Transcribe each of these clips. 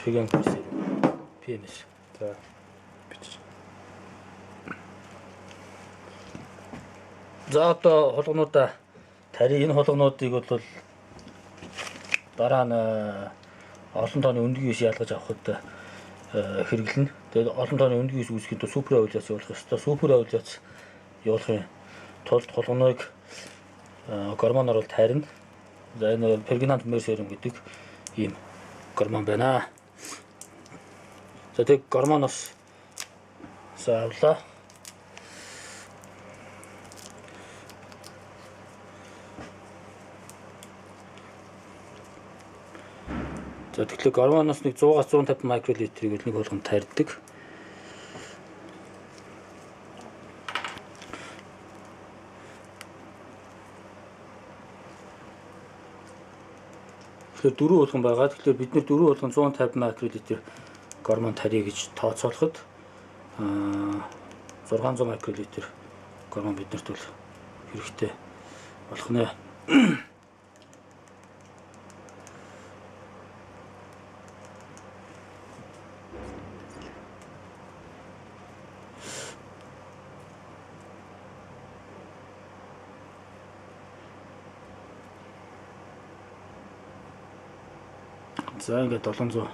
Pregnant serum. PMS. За. Бичиж. За одоо хулгануудаа тарий. Энэ хулгануудыг бол дараа нь олон тооны өндгийн ис ялгаж авахд хэрэглэнэ. Тэгээд олон тооны өндгийн ис үүсгэхэд супер овуляц явуулах ёстой. Супер овуляц явуулахын тулд хулганыг гормоноор бол тарина. За энэ pregnant mare serum гэдэг ийм гормон байна. За тэг гормоноос авлаа. За тэгэхээр гормоноос нэг 100-аас 150 микролитрийг нэг болгонд тарьдаг. Тэгэхээр дөрвөн болгон байгаа. Тэгэхээр бид нэр дөрвөн болгон 150 микролитр гормон тарья гэж тооцоолоход 600 микролитр гормон биднэрт бол хэрэгтэй болох нэ. За ингээд 700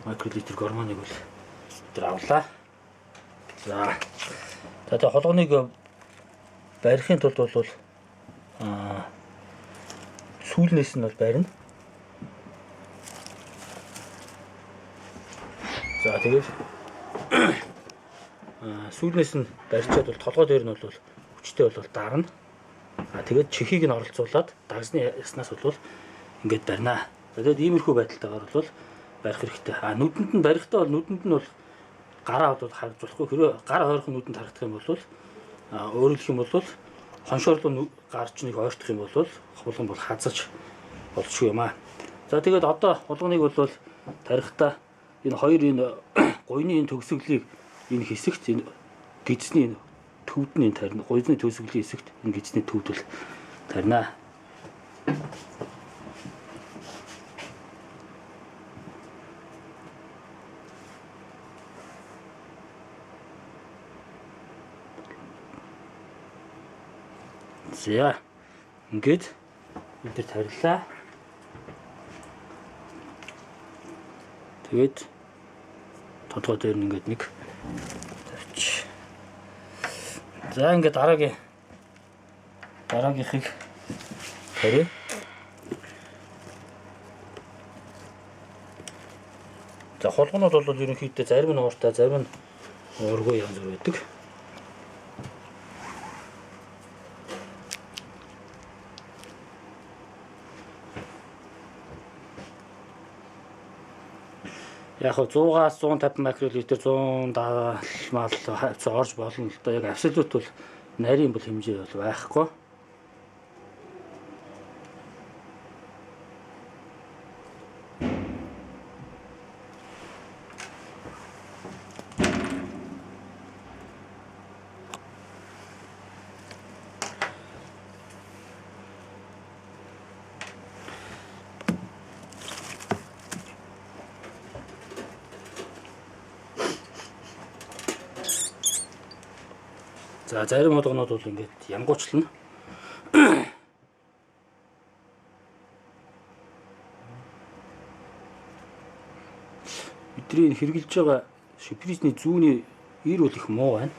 микролитр гормоныг бол бид нар авлаа. За. За тэгээ хулганыг барихын тулд бол сүүлнээс нь бол барина. За тэгээд сүүлнээс нь барьчаад бол толгой дээр нь бол хүчтэй бол дарна. А тэгээд чихийг нь оролцуулаад дагсны яснаас бол ингээд барина. Тэгээд иймэрхүү байдалтайгаар бол барих хэрэгтэй. А нүдэнд нь барихтаа бол нүдэнд нь бол гараа бол харагдуулахгүй. Хэрвээ гар ойрхон нүдэнд харагдах юм бол өөрөлдөх юм бол хоншоорлоо гарч нэг ойртох юм бол хулган бол хазаж болчихгүй юм аа. За тэгээд одоо хулганыг бол тарихтаа энэ хоёр энэ гуйны энэ төгсгөлийг энэ хэсэгт энэ гидсний энэ төвд нь энэ тарина. Гуйны төгсгөлийн хэсэгт энэ гидсний төвд бол тарина. За ингээд бид нар тарилаа. Тэгээд толгой дээр нь ингээд нэг тавьчих. За ингээд дараагийнхыг тарья. За хулганууд бол ерөнхийдөө зарим нь ууртай, зарим нь уургүй янз бүр байдаг. Яг хөө 100-аас 150 микролитр 170 мал хавцаа орж болно л доо. Яг абсолют бол нарийн бол хэмжээ бол байхгүй. За зарим хулганууд бол ингээд янгуучлана. Бидний хэрэгжилж байгаа шприцний зүүнний ир бол их муу байна.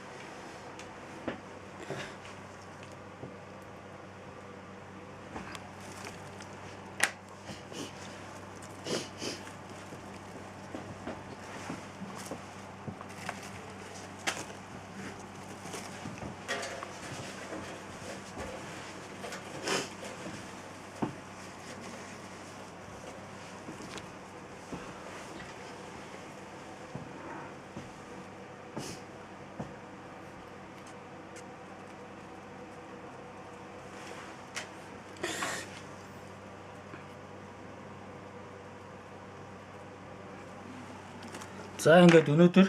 За ингээд өнөөдөр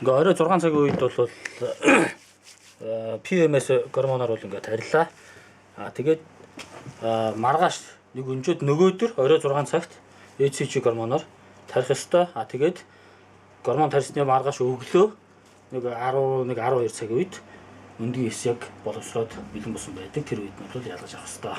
ингээ орой 6 цагийн үед бол PMS гормоноор бол ингээ тарилаа. А тэгээд маргааш нэг өнжөөд нөгөөдөр орой 6 цагт HCG гормоноор Тарих ёстой. А тэгээд гормон тарьсны маргааш өглөө нэг 11 12 цаг үед өндгийн эс яг боловсроод бэлэн болсон байдаг. Тэр үед нь бол ялгаж авах ёстой.